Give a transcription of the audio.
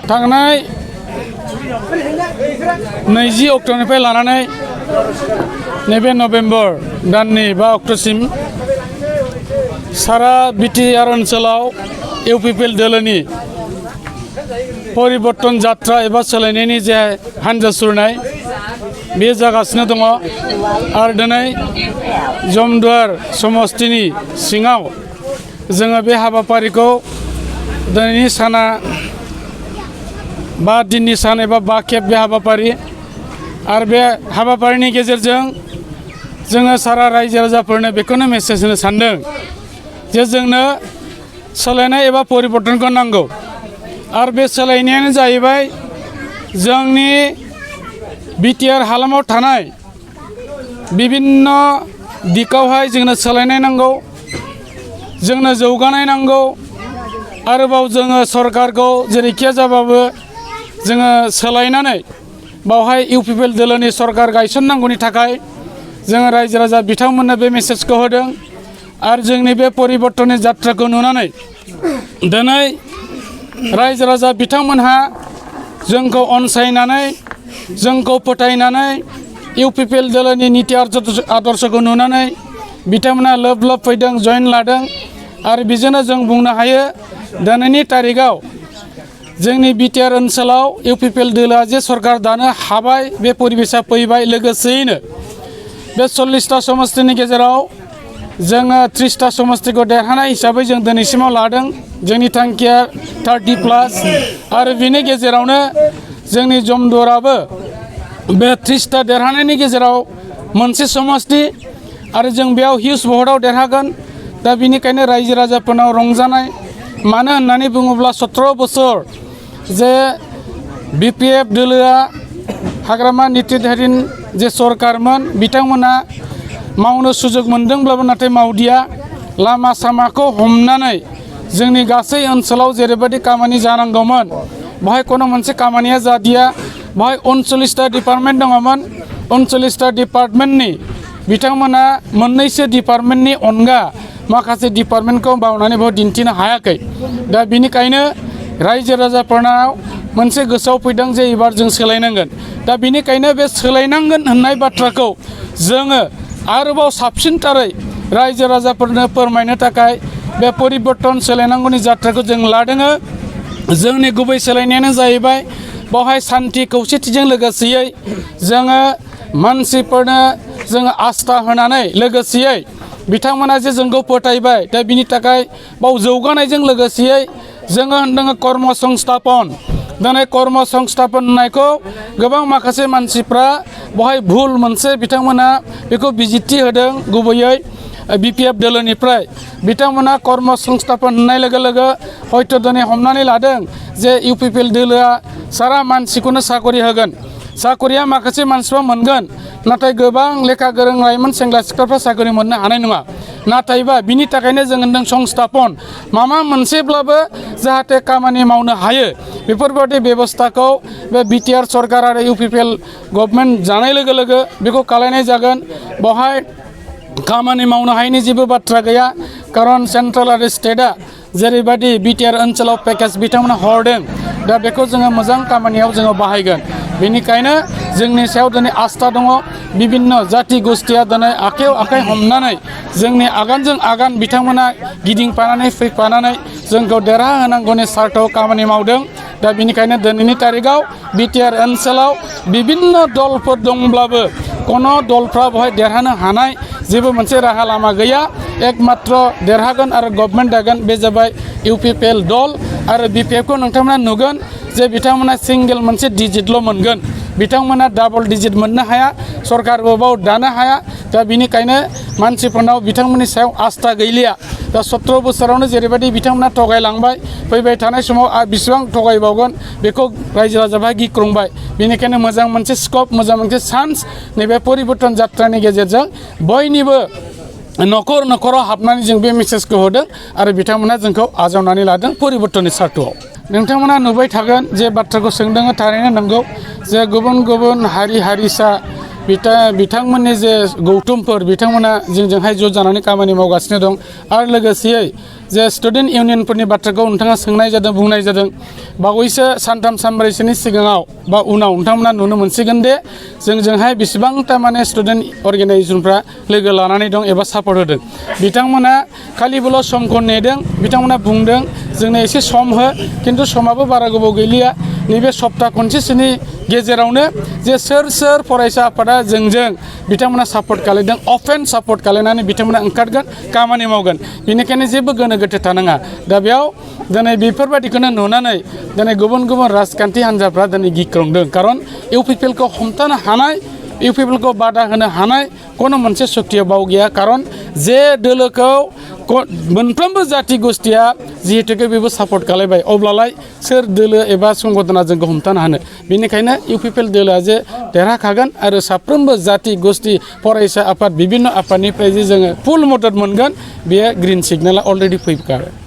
थांनाय 20 अक्ट'निफ्राय लानानै नैबे नभेम्बर दाननि 5 अक्ट'सिम सारा बिटिआर ओनसोलाव इउपिपिएल दोलोनि परिबर्तन जात्रा एबा सोलायनायनि जे हानजा सुरनाय बे जागासिनो दङ आरो दिनै जमदुवार समस्तिनि सिङाव जोङो बे हाबाफारिखौ दिनैनि साना 5 दिननि सान एबा 5 खेब बे हाबाफारि आरो बे हाबाफारिनि गेजेरजों जोङो सारा रायजो राजाफोरनो बेखौनो मेसेज होनो सानदों जे जोंनो सोलायनाय एबा परिबर्तनखौ नांगौ आरो बे सोलायनायानो जाहैबाय जोंनि बिटिआर हालामाव थानाय बिभिन्न दिगावहाय जोंनो सोलायनाय नांगौ जोंनो जौगानाय नांगौ आरोबाव जोङो सरकारखौ जेरैखि जाबाबो जोङो सोलायनानै बावहाय इउपिपिएल दोलोनि सरकार गायसननांगौनि थाखाय जोङो रायजो राजा बिथांमोननो बे मेसेजखौ होदों आरो जोंनि बे परिबर्तननि जात्राखौ नुनानै दिनै रायजो राजा बिथांमोनहा जोंखौ अनसायनानै जोंखौ फोथायनानै इउपिपिएल दोलोनि नीति आदर्शखौ नुनानै बिथांमोना लोब लोब फैदों जइन लादों आरो बेजोंनो जों बुंनो हायो दिनैनि तारिखाव जोंनि बिटिआर ओनसोलाव इउपिपिएल दोलोआ जे सरकार दानो हाबाय बे परिबेसा फैबाय लोगोसेयैनो बे 40टा समस्तिनि गेजेराव जोङो 30टा समस्तिखौ देरहानाय हिसाबै जों दिनैसिमाव लादों जोंनि थांखिया 30+ आरो बिनि गेजेरावनो जोंनि जमदुवाराबो बे 30टा देरहानायनि गेजेराव मोनसे समस्ति आरो जों बेयाव हिउज भटआव देरहागोन दा बिनिखायनो रायजो राजाफोरनाव रंजानाय मानो होननानै बुङोब्ला 17 बोसोर जे बिपिएफ दोलोआ हाग्रामा नीतिधारिन जे सरकारमोन बिथांमोना मावनो सुजुग मोनदोंब्लाबो नाथाय मावदिया लामा सामाखौ हमनानै जोंनि गासै ओनसोलाव जेरैबायदि खामानि जानांगौमोन बेहाय कोनो मोनसे खामानिया जादिया बेहाय 39टा डिपार्टमेन्ट दङमोन 39टा डिपार्टमेन्टनि बिथांमोना मोननैसो डिपार्टमेन्टनि अनगा माखासे डिपार्टमेन्टखौ बावनानै बेयाव दिन्थिनो हायाखै दा बिनिखायनो रायजो राजाफोरनाव मोनसे गोसोआव फैदों जे एबार जों सोलायनांगोन दा बिनिखायनो बे सोलायनांगोन होननाय बाथ्राखौ जोङो आरोबाव साबसिनथारै रायजो राजाफोरनो फोरमायनो थाखाय बे परिबर्तन सोलायनांगौनि जाथ्राखौ जों लादों जोंनि गुबै सोलायनायानो जाहैबाय बेवहाय सान्थि खौसेथिजों लोगोसेयै जोङो मानसिफोरनो जोङो आस्था होनानै लोगोसेयै बिथांमोना जे जोंखौ फोथायबाय दा बिनि थाखाय बाव जौगानायजों लोगोसेयै जोङो होनदों कर्म संस्थापन दिनै कर्म संस्थापन होननायखौ गोबां माखासे मानसिफ्रा बेवहाय भुल मोनसे बिथांमोना बेखौ बिजिरथि होदों गुबैयै बिपिएफ दोलोनिफ्राय बिथांमोना कर्म संस्थापन होननाय लोगो लोगो हयथ' दिनै हमनानै लादों जे इउपिपिएल दोलोआ सारा मानसिखौनो साकरि होगोन साकरिया माखासे मानसिफ्रा मोनगोन नाथाय गोबां लेखा गोरों लाइमोन सेंग्रा सिख्लाफ्रा साकरि मोननो हानाय नङा नाथायबा बिनि थाखायनो जों होनदों संस्थापन माबा मोनसेब्लाबो जाहाथे खामानि मावनो हायो बेफोरबायदि बेबस्थाखौ बे बिटिआर सरकार आरो इउपिपिएल गभर्नमेन्ट जानाय लोगो लोगो बेखौ खालायनाय जागोन बेवहाय खामानि मावनो हायैनि जेबो बाथ्रा गैया खारन सेन्ट्रेल आरो स्टेटआ जेरैबायदि बिटिआर ओनसोलाव पेकेज बिथांमोना हरदों दा बेखौ जोङो मोजां खामानियाव जोङो बाहायगोन बेनिखायनो जोंनि सायाव दिनै आस्था दङ बिभिन्न जाति गोष्ठिया दिनै आखायाव आखाइ हमनानै जोंनि आगानजों आगान बिथांमोना गिदिंफानानै फैफानानै जोंखौ देरहाहोनांगौनि सार्थाव खामानि मावदों दा बिनिखायनो दिनैनि तारिखाव बिटिआर ओनसोलाव बिभिन्न दलफोर दंब्लाबो कोनो दलफ्रा बेवहाय देरहानो हानाय जेबो मोनसे राहा लामा गैया एकमात्र देरहागोन आरो गभर्नमेन्ट दागोन बे जाबाय इउपिपिएल दल आरो बिपिएफखौ नोंथांमोना नुगोन जे बिथांमोना सिंगेल मोनसे डिजिटल' मोनगोन बिथांमोना डाबल डिजिट मोननो हाया सरकारबो दानो हाया दा बिनिखायनो मानसिफोरनाव बिथांमोननि सायाव आस्था गैलिया दा 17 बोसोरावनो जेरैबायदि बिथांमोना थगायलांबाय फैबाय थानाय समाव बेसेबां थगायबावगोन बेखौ रायजो राजाफ्रा गिख्रंबाय बेनिखायनो मोजां मोनसे स्कप मोजां मोनसे चान्स नैबे परिबर्तन जात्रानि गेजेरजों बयनिबो न'खर न'खराव हाबनानै जों बे मेसेजखौ होदों आरो बिथांमोना जोंखौ आजावनानै लादों परिबर्तननि सार्थआव नोंथांमोना नुबाय थागोन जे बाथ्राखौ सोंदों थारैनो नंगौ जे गुबुन गुबुन हारि हारिसा बिथांमोननि जे गौथुमफोर बिथांमोना जोंजोंहाय ज' जानानै खामानि मावगासिनो दं आरो लोगोसेयै जे स्टुडेन्ट इउनियनफोरनि बाथ्राखौ नोंथाङा सोंनाय जादों बुंनाय जादों बावैसो सानथाम सानब्रैसोनि सिगाङाव बा उनाव नोंथांमोना नुनो मोनसिगोन दे जोंजोंहाय बेसेबांथा माने स्टुडेन्ट अर्गेनाइजेसनफ्रा लोगो लानानै दं एबा सापर्ट होदों बिथांमोना खालिबोल' समखौ नेदों बिथांमोना बुंदों जोंनो एसे सम हो खिन्थु समाबो बारा गोबाव गैलिया नैबे सप्ता खनसेसोनि गेजेरावनो जे सोर फरायसा आफादा जोंजों बिथांमोना सापर्ट खालामदों अपेन सापर्ट खालामनानै बिथांमोना ओंखारगोन खामानि मावगोन बेनिखायनो जेबो गोनो गोथो थानाङा दा बेयाव दिनै बेफोरबायदिखौनो नुनानै दिनै गुबुन गुबुन राजखान्थि हान्जाफ्रा दिनै गिख्रंदों खारन इउपिपिएलखौ हमथानो हानाय इउपिपिएलखौ बादा होनो हानाय कोनो मोनसे सक्तिया बाव गैया खारन जे दोलोखौ मोनफ्रोमबो जाति गोष्ठिया जिहेतुके बेबो सापर्ट खालामबाय अब्लालाय सोर दोलो एबा संगठना जोंखौ हमथानो हानो बेनिखायनो इउपिपिएल दोलोआ जे देरहाखागोन आरो साफ्रोमबो जाति गोष्ठि फरायसा आफाद बिभिन्न आफादनिफ्राय जे जोङो फुल मदद मोनगोन बेयो ग्रिन सिगनेला अलरेडि फैखाबाय